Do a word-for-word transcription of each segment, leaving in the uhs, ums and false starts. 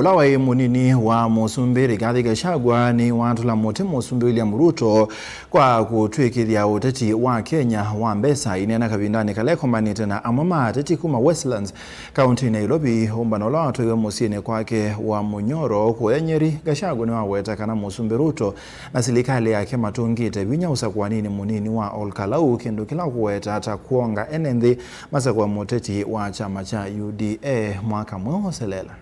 Ũla waĩ mũnini wa mũsumbĩ Rigathi Gachagua nĩwatũla mũtĩ mũsumbĩ William Ruto kwa kũtw'ĩkĩthya ũteti wa Kenya wa mbesa. Aineena kavindanĩ kala ekomanĩte na amwe ma ateti kuma Westlands, kaũntĩnĩ ya Nairobi, ũmbano ũla watwaiwe mũsyĩnĩ kwake wa Munyoro kũya Nyeri, Gachagua nĩwaweta kana mũsumbĩ Ruto na silikalĩ yake matũngĩte vinya ũsakũaninĩ mũnini wa Ol Kalou, kĩndũ kĩla ũkũweta ta kwonga ene nthĩ masakũe mũteti wa kyama kya U D A mwaka mweũ ũselela.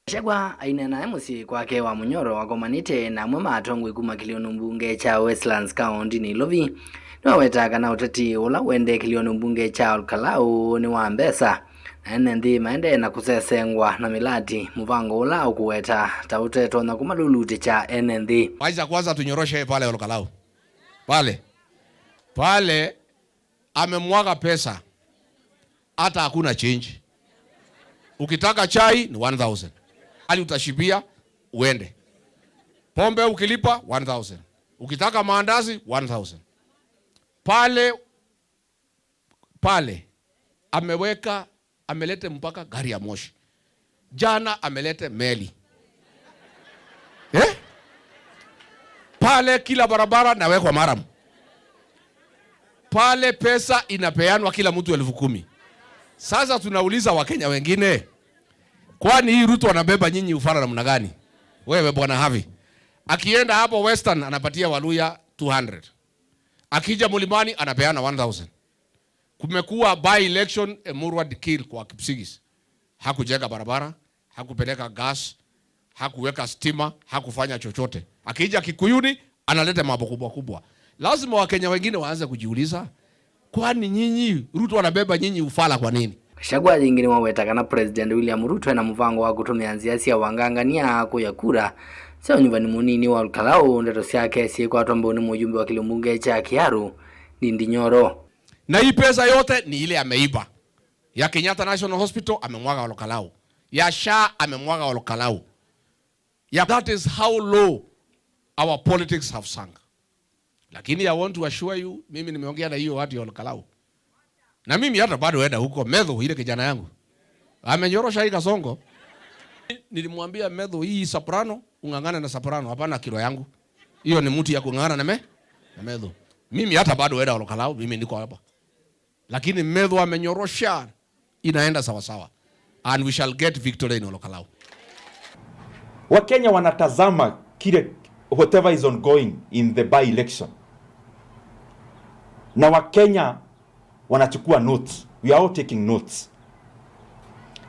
Gachagua aineena e mũsyĩ kwake wa Munyoro akomanĩte na amwe ma atongoi kuma kĩlĩonĩ mbunge kya Westlands kaũntĩnĩ Nairobi, nĩwaweta kana ũteti ũla ũendee kĩlĩonĩ mbunge kya Ol Kalou nĩ wa mbesa, na ene nthĩ maendee na kũsesengwa na mĩlati, mũvango ũla ũkũweta ta ũtetonya kũmalulutĩkya ene nthĩ. Wacha kwanza tunyoroshe pale Ol Kalou. Pale. Pale amemwaga pesa, hata hakuna change. Ukitaka chai ni one thousand. Hali utashibia, uende. Pombe ukilipa, one thousand. Ukitaka maandazi, one thousand. Pale, pale, ameweka, amelete mpaka gari ya moshi. Jana amelete meli. Eh? Pale kila barabara nawekwa maram. Pale pesa inapeanwa kila mtu elfu kumi. Sasa tunauliza Wakenya wengine, kwani hii Ruto anabeba nyinyi ufala namna gani? Wewe Bwana Harvey, akienda hapo Western anapatia Waluya two hundred. Akija Mlimani anapeana one thousand. Kumekuwa by-election, Emurua Dikirr kwa Kipsigis. Hakujenga barabara, hakupeleka gas, hakuweka stima, hakufanya chochote. Akija Kikuyuni, analeta mambo kubwa kubwa. Lazima Wakenya wengine waanze kujiuliza, kwani nyinyi, Ruto anabeba nyinyi ufala kwa nini? Gachagua yĩngĩ nĩwaweta kana President William Ruto ena mũvango wa kũtũmĩa nzĩa sya wangangania kũya kura sya ũnyuvani mũnini wa Ol Kalou, ndeto syake syĩkwatwa mbau nĩ mũyumbe wa kĩlĩmbunge kya Kiharu, Ndindi Nyoro. Na hii pesa yote ni ile ameiba. Ya Kenyatta National Hospital amemwaga Ol Kalou. Ya SHA amemwaga Ol Kalou. Ya, that is how low our politics have sunk. Lakini I want to assure you, mimi nimeongea na hiyo watu ya Ol Kalou. Na mimi hata bado enda huko, Methu, ile kijana yangu. Amenyorosha hii Kasongo. Nilimwambia Methu, hii soprano, ung'ang'ane na soprano, hapana kilo yangu. Hiyo ni mtu ya kung'ang'ana na me, na Methu. Mimi hata bado enda Ol Kalou, mimi niko hapa. Lakini Methu amenyorosha, inaenda sawa sawa. And we shall get victory in Ol Kalou. Wakenya wanatazama kile, whatever is ongoing in the by-election. Na Wakenya wanachukua notes. We are all taking notes.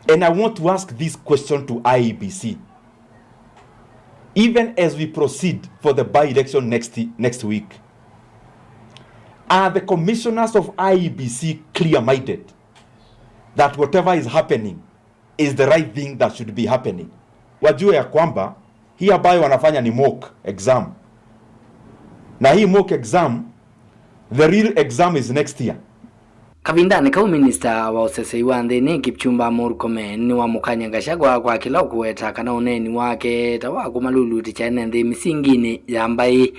And I want to ask this question to I E B C. Even as we proceed for the by-election next, next week, are the commissioners of I E B C clear-minded that whatever is happening is the right thing that should be happening? Wajue ya kwamba hii ambayo wanafanya ni mock exam. Na hii mock exam, the real exam is next year. Kavindanĩ kau, minista wa ũsesei wa nthĩnĩ Kipchumba Murkomen nĩwamũkany'a Gachagua kwa kĩla ũkũweta kana ũneeni wake ta wa kũmalulutĩkya ene nthĩ mĩsinginĩ ya mbaĩ,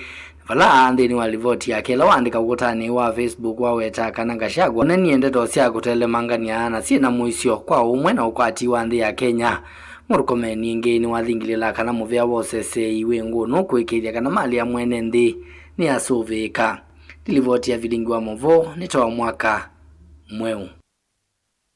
vala nthĩnĩ wa livoti yake ĩla waandĩka ũkũtanĩ wa Facebook waweta kana Gachagua onanie ndeto sya kũtelemangany'a na syĩ na mũisyo kwa ũmwe na ũkwati wa nthĩ ya Kenya. Murkomen ĩngĩ nĩwathingilĩla kana mũvĩa wa ũsesei wĩ ngũnũ kũĩkĩĩthya kana malĩ ya mwene nthĩ nĩyasũvĩĩka. Nĩ livoti ya vilingi wa maũvoo nĩ ta wa mwaka mweũ.